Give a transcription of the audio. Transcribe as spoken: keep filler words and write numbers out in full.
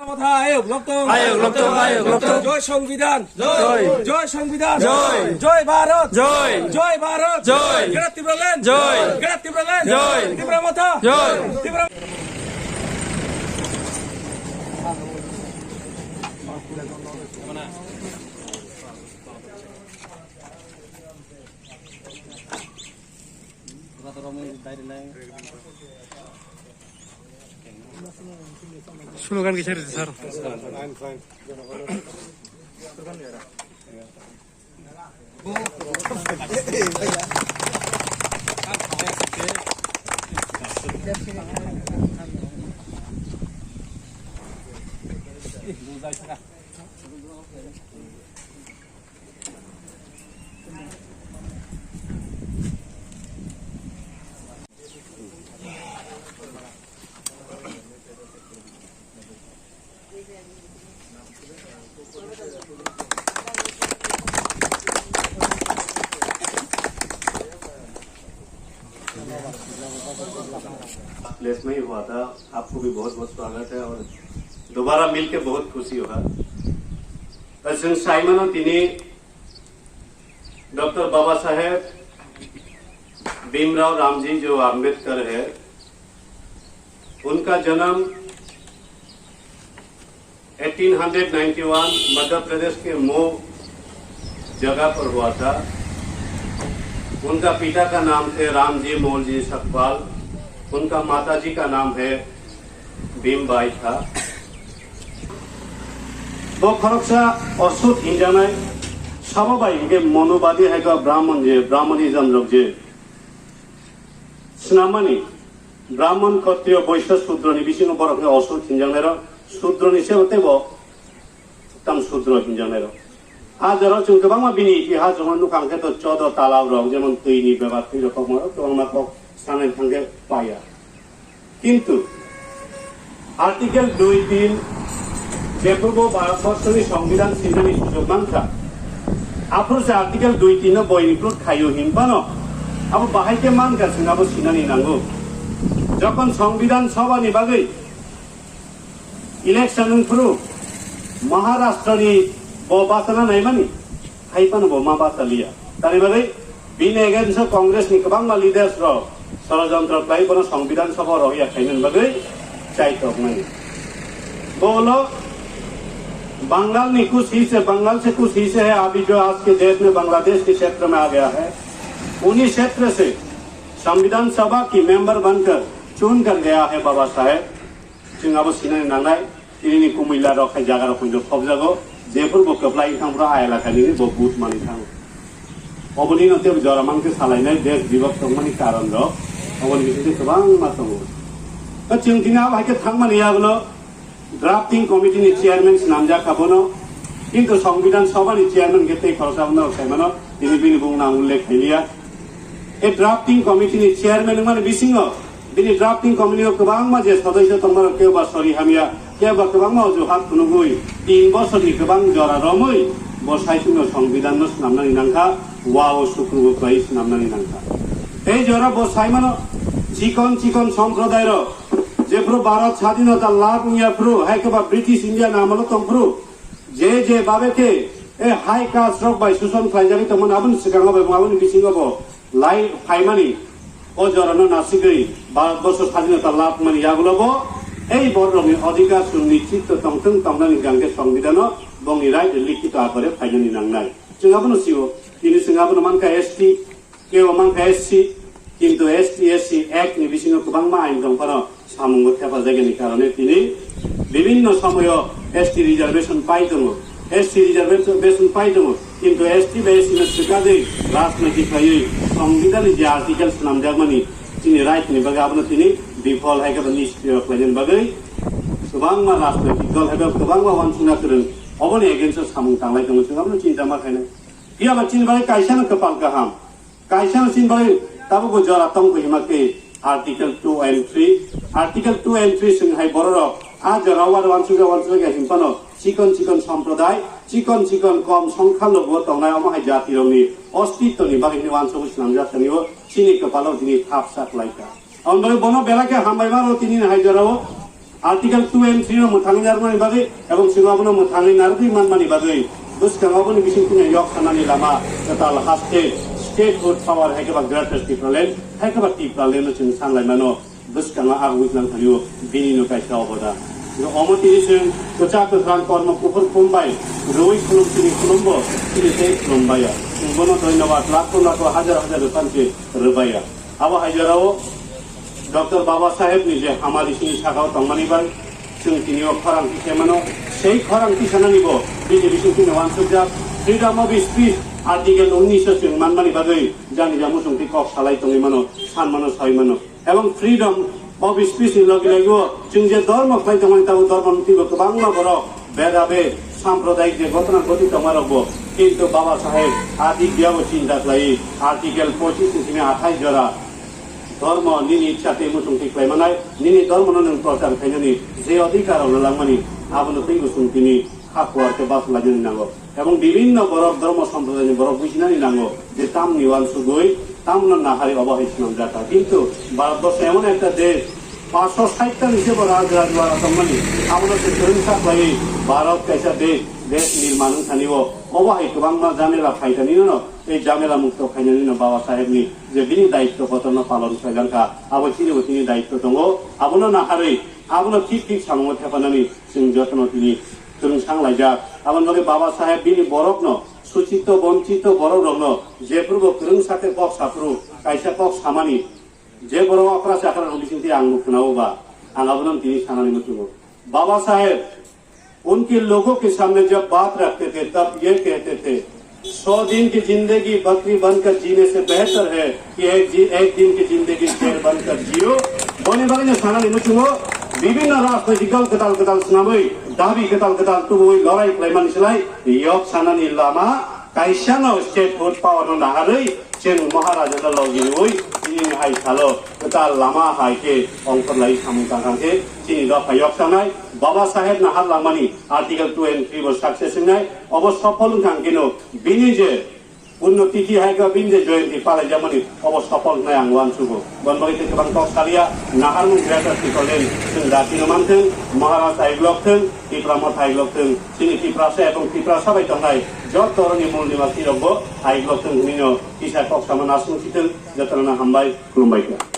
Motha, ayok loktong. Ayok loktong, ayok loktong. Joy Songbidan. Joy. Joy Songbidan. Joy. Joy Bharat. Joy. Joy Bharat. Joy. Greater Tipraland. Joy. Greater Tipraland. Joy. Tipra Motha. Joy. Tipra Slogan kisa rwdi, sir. Place में ही हुआ था। आपको भी बहुत बहुत स्वागत है और दोबारा मिलके बहुत खुशी हुआ। Chwng sai mano tini doctor Baba Saheb Bhimrao Ramji जो अंबेडकर है, उनका जन्म eighteen hundred ninety one Madhya Pradesh के मऊ जगह पर हुआ था। उनका पिता का नाम थे रामजी मोहन जी सकपाल, उनका माताजी का नाम है भीमबाई था। Bo khoroksa osut hinjanai, sabo bai hingke monobadi hai khe Brahman je, Brahmanism rok je swnamani, Brahman, Kshatriya, Vaishya, Sudra ni bisingo borok hingke osut hinjanai rok, Sudra ni sebo teibo tam Sudra hinjanai rok. Ah jorao chwng kwbangma bini itihas rokno nukha, hwnkhe to chodo talao rok, jemon twi ni bebak twi rok kokma rok kwbangma kok sanai thangkhe paya. Kintu Article dui tin jephuru bo Bharat borsoni Songbidan sinani sujok mankha, aphuru se Article dui tin no boini include khaio hinphano abo bahai khe mankha, chwng abo sinani nango. Jokhon Songbidan Sabha ni bagwi election wngphuru Maharashtra ni bo bachana naimani, hai phano bo ma bachaliya. Tani bagwi bini against o Congress ni kwbangma leaders rok sorojontro khlai bono Songbidan Sabha rohya khainani bagwi chaitok mani. Bo ulo Bangal ni kuch hi se, Bangal se kuch hi se hai, abhi jo aaj ke date mein Bangladesh ke kshetra mein aa gaya hai. Unhi kshetra se Songbidan Sabha ki member bankar chun kar gaya hai Baba Saheb. Chwng abo sinani nangnai, tinini kumui la rok hai jaga rok poito khobjago, jephuru bo kwplai wngkha, phuru a elaka ni bo vote manwi thango. Oboni no tebo jora mankhe salainai desh bibhag tongmani karon rok, oboni bisingtwi kwbangma tongo. Ta chwng tini abo hai khe thangmani yagulo drafting committee ni chairman swnamjak kha bono, kintu Songbidan Sabha ni chairman khe tei khoroksa bono saimano, tini bini bung nang ullekh khailiya. E drafting committee ni chairman wngmani bisingo bini drafting committee o kwbangma je sodosyo tongmano, kebo ba sori hamya, kebo ba kwbangma ojuhat phunugwi tin bosorni kwbang jora romwi bo saichungno Songbidanno swnamnani nangkha, wa o sukrugo kwlai swnamnani nangkha. Tei jora bo saimano chikon chikon somprodairok jephuru Bharat sadhinota lab wngya phuru, hai khe ba British India ni amolo tongphuru, je je babe khe e high caste rok bai suson khlaijagwi tongmani, aboni swkango bai, aboni bisingo bo lai phaimani, o jorano nasigwi Bharat borsho sadhinota lab mani yagulo bo ei bororokni odhikar chwng nichito tongthwng, tongnani hwnkhe Songbidan-o bongni right likhito akore phainani nangnai. Chwng abono sio, tini chwng abono mankha S T, kebo mankha S C, kintu S T S C Act ni bisingo kwbangma ain tongphano, samungo thepajagani karone tini bibinno somoyo S T reservation pai tongo, S T reservation pai tongo, kintu S T bai S C no swkagwi rajnoitik khlaiwi Songbidan ni je article swnamjakmani chini right ni bagwi abono tini bifol hai khe niskriyo khlainani bagwi kwbangma rajnoitik dol hai khe kwbangma uansukna kwrwng oboni against o samung tanglai tongo, chwng abono chinta ma khainai. Phiya ba chini bagwi kaisa no kwpal kaham. Kaisa no chini bagwi tabukbo jora tong bo hima khe Article two and three. Article two and three chwng hai bororok a jora o uansukjak uansukjak ya himphano chikon chikon somprodai, chikon chikon kom songkha logo tongnai omo hai jatirokni ostitwni bagwi hwnwi uansugwi swnamjak thani o chini kwpalo tini thapsa khlaikha. Aboni bagwi bono belai khe hambai mano tini hai jora o. Article two and three no mwthangwi narwknani bagwi ebong chwng abono mwthangwi narwgwi manmani bagwi bwskango aboni bisingtwi yok sanani lama kwtal haste statehood power hai khe ba Greater Tipraland hai khe ba Tipraland no chwng sanlai mano. Bwskango ang wngklang thani o bini no kaisa oboda. Omo tini chwng kwchak kwkhrang kormo kuphur khum bai rwi khulum chini khulumbo chini tei khulum baya. Chwng bono dhonyabad lakho lakho hajar hajar rwphan se rwbaya. Abo hai jorao Doctor Baba Saheb ni je hamari sini sakao tongmani bai chwng tini o khorang tisai mano. Sei khorang tisanani bo B J P sing tini wansukjak freedom of speech article unnish o chwng manmani bagwi jani ja muchung twi kok salai tongwi mano, san mano, sai mano. Ebong freedom of speech ni logi logi o chwng je dhormo khlai tongmani tabo dhormo ni twibo kwbangma borok beda bed sampradayik je gotona goti tongmarok bo kintu Baba Saheb a dik biya bo chinta khlai article pochis ni simi athais jora dhormo nini ichha tei muchung twi khlai manai nini dhormo no nwng prochar khainani je odhikar rok no langmani abono twibo chwng tini kha kuar khe bas lainani nango. Ebong bibinno borok dhormo somprodayni borok bujinani nango je tamni uansugwi tamno naharwi obo hai swnamjak kha. Kintu Bharatborso emon ekta desh, paanch sho sait ta ni se bo raj rajwara tongmani, abono se kwrwngsa khlaiwi Bharat kaisa desh, desh nirman wngthani o obo hai kwbangma jamela phaitani no, tei jamela mukto khainani no Baba Sahebni je bini daityo kotorno palon khlaijak kha, abo chini bo chini daityo tongo, abono naharwi, abono thik thik samungo thepanani chwng jotono tini kwrwngsang laijak. Aboni bagwi Baba Saheb bini borokno, suchito, bonchito borok rokno jephuru bo kwrwngsa khe kok saphuru, kaisa kok samani, je borok okra chakra rok bisingtwi ang bo khwnao ba, ang abono tini sanani muchungo. Baba Saheb, उनके लोगों के सामने जब बात रखते थे, तब ये कहते थे, "सौ दिन की जिंदगी बकरी बनकर जीने से बेहतर है कि एक जी-, एक दिन की जिंदगी शेर बनकर जियो।" Boni bagwi no sanani muchungo, bibinno rajnoitik dol kwtal kwtal swnamwi, dabi kwtal kwtal tubuwi lorai khlaimani slai, yok sanani lama, kaisano statehood power no naharwi, chwng Maharaja no logi rwwi, chini hai salo kwtal lama hai khe ongkhorlai samung tangkha khe, chini dopha yok sanai, Baba Saheb nahar langmani Article two and three bo success wngnai, obo sofol wngkha hwnkhe no bini je punnotiti hai khe bini je joyonti palaijakmani obo sofol wngnai ang uansugo. Boni bagwi tei kwbang kok salia, naharmung Greater Tipraland chwng dati no manthwng, Maharaj aiglok thwng, Tipra Motha aiglok thwng, chini Tiprasa ebong Tiprasa bai tongnai joto oroni mul nibasi rokbo aiglok thwng hwnwi no kisa kok sama nasung sitwng, jotono hambai, khulumbai kha.